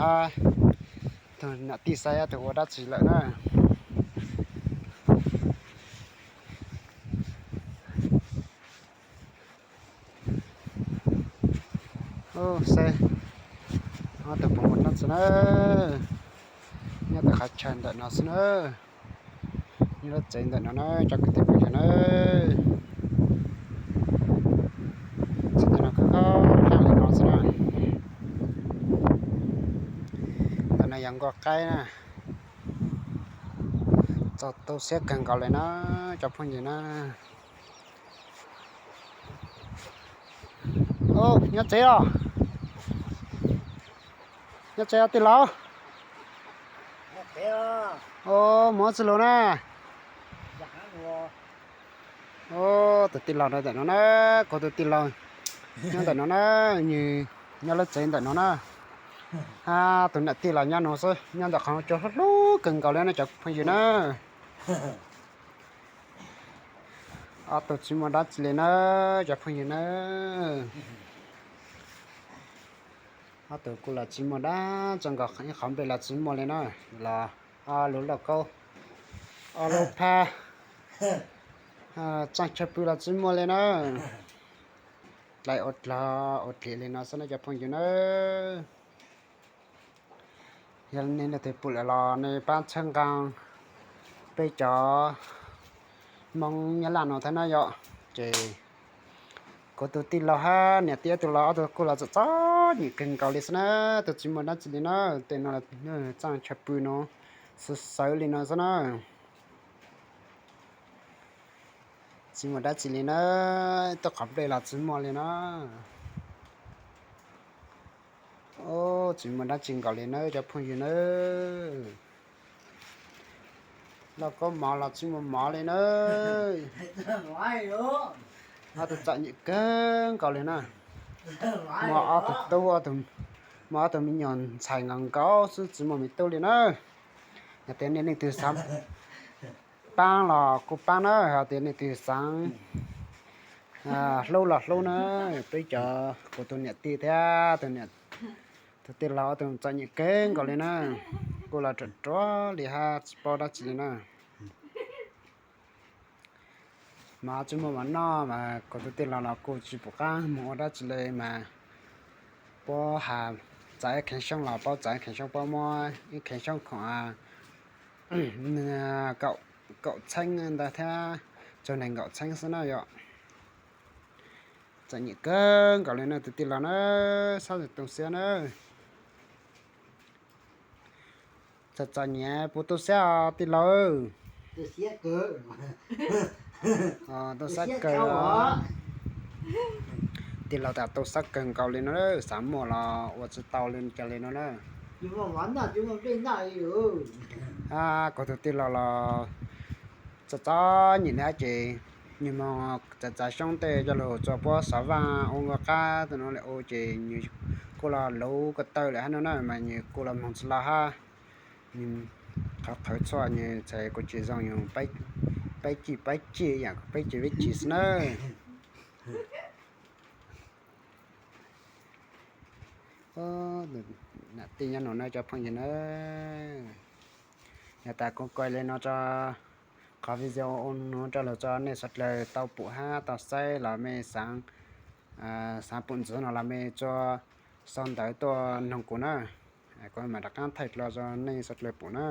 Hab tug nam tij saib ob tug ua dab tsi lawm na. Saib ob tug puas muaj dab tsi na. Nyob tau qhov chaw ntawm no xwb na. Nyob lub tsev ntawm no na cov kwv tij phooj ywg na. Tsev ntawm no koj koj li no xwb na. Ntawm no yog nkuaj qaib na. Txaus tu siab kawg nkaus li na cov phooj ywg na. Nyob tsev os. Nyob tsev os tij laug. Mus ua tsi lug na? Tus tij laug no ntawm no na, kuv tus tij laug nyob ntawm no na, nws nyob lub tsev ntawm no na. Hab tus nam tij los nyob no xwb, nyob ntawm qhov cua hlub hlub kawg nkaus li na cov phooj ywg na. Ob tug tsis muaj dab tsi li na cov phooj ywg na. Ob tug kuj los tsis muaj dab tsi nkaus, ib qhov nplej los tsis muaj li na, los ob lub lauj kaub, ob lub phab, txaj chaw pw los tsis muaj li na. Dlai ua dlog ua dlig li no xwb na cov phooj ywg na. Yog nej leej twg pum lawm los nej pab txhawb nqa peb cov Hmoob Nyab Laj no thiab na yom. Ces kuv tus tij laug hab niam tij ob tug los ob tug kuj los txom txom nyem kawg nkaus li xwb na, tus tsis muaj dab tsi li na. Tej no txaj chaw pw no xwb xwb li no xwb na. Tsis muaj dab tsi li na, tej qhov nplej los tsis muaj li na. Tsis muaj dab tsi nkaus li na cov phooj ywg na. Lauj kaub mov los tsis muaj mov li na. Ob tug txom nyem kawg nkaus li na. Muaj ob tug tub, muaj ob tug me nyuam ntxhais nkaus nkaus xwb tsis muaj me tub li na. Yog tias nej leej twg xav paab los kuj paab na, hos tias nej leej twg xav hlub los hlub na. Peb cov kuv tus niam tij thiab tus tij laug ob tug txom nyem kawg nkaus li na, kuj los ruam ruam li hab tsis paub dab tsi li na. Mas tsis muaj mov noj mas kuv tus tij laug los kuj tsis pum qab moog ua dab tsi li mas puab has txais ib kheev xyoob los paub txais ib kheev xyoob, puab muab ib kheev xyoob khoom kaum txheeb ntawd thiab, txug nees nkaum txheeb xwb na yom. Txom nyem kawg nkaus li na tus tij laug na, sab tu siab na. Txom txom nyem puas tu siab os tij laug? Tu siab kawg. Tij laug tas tu siab kawg nkaus li no, xav muaj los ua tsis tau li cas li no na. Kuv tus tij laug los txom txom nyem li hab ces nwg moog txais txais xyoob tej coj lug txua puab xov vaaj ua nkuaj qab tej no lawm ces nwg kuj los luv ko taw lawm hab no na, mas nwg kuj los moog tsis los hab. Qhov qhawv tshuaj nwg txhais kuv tsis zoo, yog paib cig paib cig yaam paib cig paib cig xwb na. Nam tij nyob no na cov phooj ywg na. Yog tas kuv kuaj li no tso, qhov video nuav rau lug tso nej suav dlawg tau pum hab tau saib los mej xaav, xaav pum ntxiv no los mej tsuas sau ntawv tuaj noog kuv na. Kuv mam rov qaab thaij dlua tso nej suav dlawg pum na.